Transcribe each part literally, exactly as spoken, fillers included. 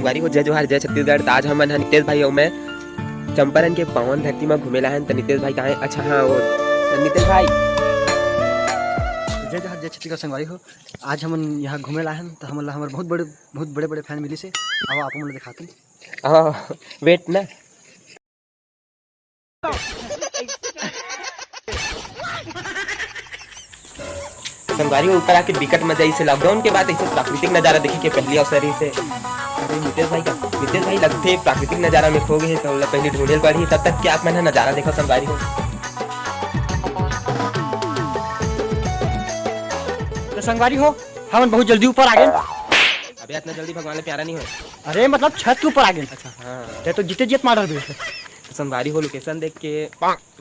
संगवारी हो, जय जोहार, जय छत्तीसगढ़। त आज हमन ह नितेश भाई अउ मैं चंपारण के पावन धरती म घूमे ला हन। त नितेश भाई कहाँ हे? अच्छा, हाँ, वो नितेश भाई। जय जोहार, जय छत्तीसगढ़ संगवारी हो। आज हमन यहाँ घूमे ला हन, त हमन ला हमर बहुत बड़े, बहुत बड़े-बड़े फैन मिलिस हे। अब आप मन ला दिखाथन। हाँ, वेट ना। संगवारी हो, ऊपर आके बिकट मजा आइसे। लॉकडाउन के बाद ऐसे प्राकृतिक नजारा देखे के पहली अवसर रहिसे। अरे नितेश भाई का, नितेश भाई लगथे प्राकृतिक नजारा में खो गए, त ओला पहली ढूंढे ल पड़ही। तब तक के आप मन ह नजारा देखो संगवारी हो। त संगवारी हो, हमन बहुत जल्दी ऊपर आ गए। अबे इतना जल्दी भगवान ले प्यारा नहीं हो। अरे मतलब छत के ऊपर आ गए। अच्छा, हाँ। ते तो जीते जीत मार रहे। त संगवारी हो, लोकेशन देख के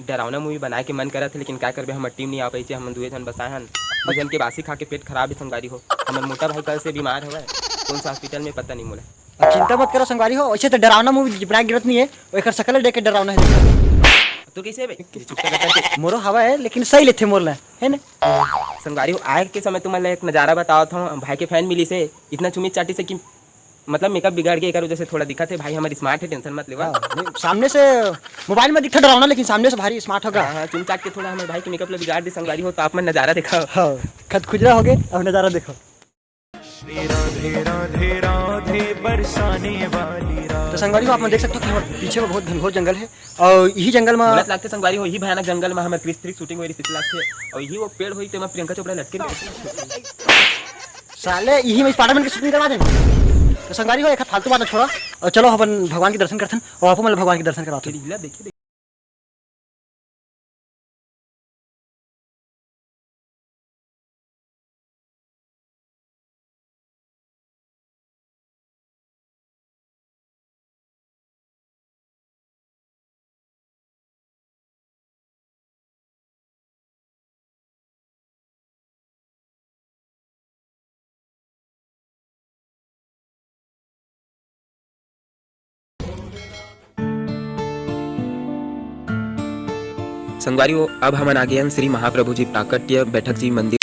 डरावना मूवी बनाए के मन करत हे, लेकिन का करबे, हमर टीम नहीं आ पाइसे। हमन दुए झन बस आए हन, दू झन के बासी खा के पेट खराब हे संगवारी हो। हमर मोटा भाई कल से बीमार हवय, कौन सा हॉस्पिटल में पता नहीं मोला। अब चिंता मत करो संगवारी हो, वैसे तो डरावना मूवी बनाए के जरूरत नहीं है, एकर शकल देख के डरावना है। तो कैसे बे? चुपचाप बता दे। मोरो हवा है, लेकिन सही लेथे मोर ला, है ना? संगवारी हो, आए के समय तुमन ला एक नजारा बतावत हूँ, भाई के फैन मिलिसे, इतना चुमी चाटी से कि मतलब मेकअप बिगड़ के एकर वजह से थोड़ा दिखत हे। भाई हमर स्मार्ट हे, टेंशन मत लेवा। हाँ, नहीं, सामने से मोबाइल में दिखता डरावना, लेकिन सामने से भारी स्मार्ट होगा। हाँ, हाँ, चुम चाट के थोड़ा हमर भाई के मेकअप ला बिगाड़ दे संगवारी हो, तो आप मन नजारा देखा। हाँ, खत खुजरा हो गए, अब नजारा देखो। श्री राधे राधे राधे बरसाने वाली राधे। तो संगवारी हो, आप मन देख सकते हो कि हमर पीछे में बहुत घनघोर जंगल है और यही जंगल में बोलत लागते संगवारी हो, यही भयानक जंगल में हमर क्रिस थ्री शूटिंग हुई रही, लागते और यही वो पेड़ हुई, तेमा प्रियंका चोपड़ा लटके रही। साले, यही में स्पाइडरमैन की शूटिंग करवा दे। तो संगवारी हो, एक फालतू बात छोड़ा और चलो अपन भगवान के दर्शन करथन और आपो मतलब भगवान के दर्शन करवाते हैं। संगवारी हो, अब हमन आ गए हन श्री महाप्रभु जी प्राकट्य बैठक जी मंदिर।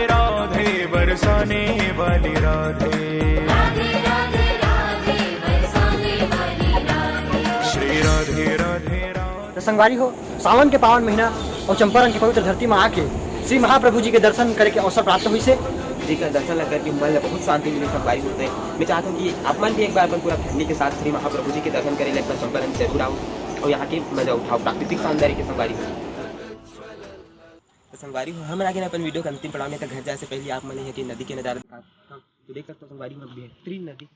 राधे बरसाने वाली राधे। राधे, राधे, राधे, बरसाने वाली राधे। श्री राधे, राधे, राधे। तो संगवारी हो, सावन के पावन महीना और चंपारण के पवित्र धरती में आके श्री महाप्रभु जी के दर्शन करे के अवसर प्राप्त हुई से। जी का दर्शन ला करके मन ला बहुत शांति मिले संगवारी हो। तो मैं चाहता हूँ कि आप मन भी एक बार अपन पूरा फैमिली के साथ श्री महाप्रभु जी के दर्शन करे ले एक बार चंपारण जरूर आओ और यहाँ के मजा उठाओ, प्राकृतिक सौंदर्य के संगवारी हो। तो संगवारी हो, हमन आगे अपन वीडियो के अंतिम पड़ाव में, तो घर जाए से पहले आप मन यहाँ की नदी के नजारा दिखा। तो देख सकते हो संगवारी हो, बेहतरीन नदी।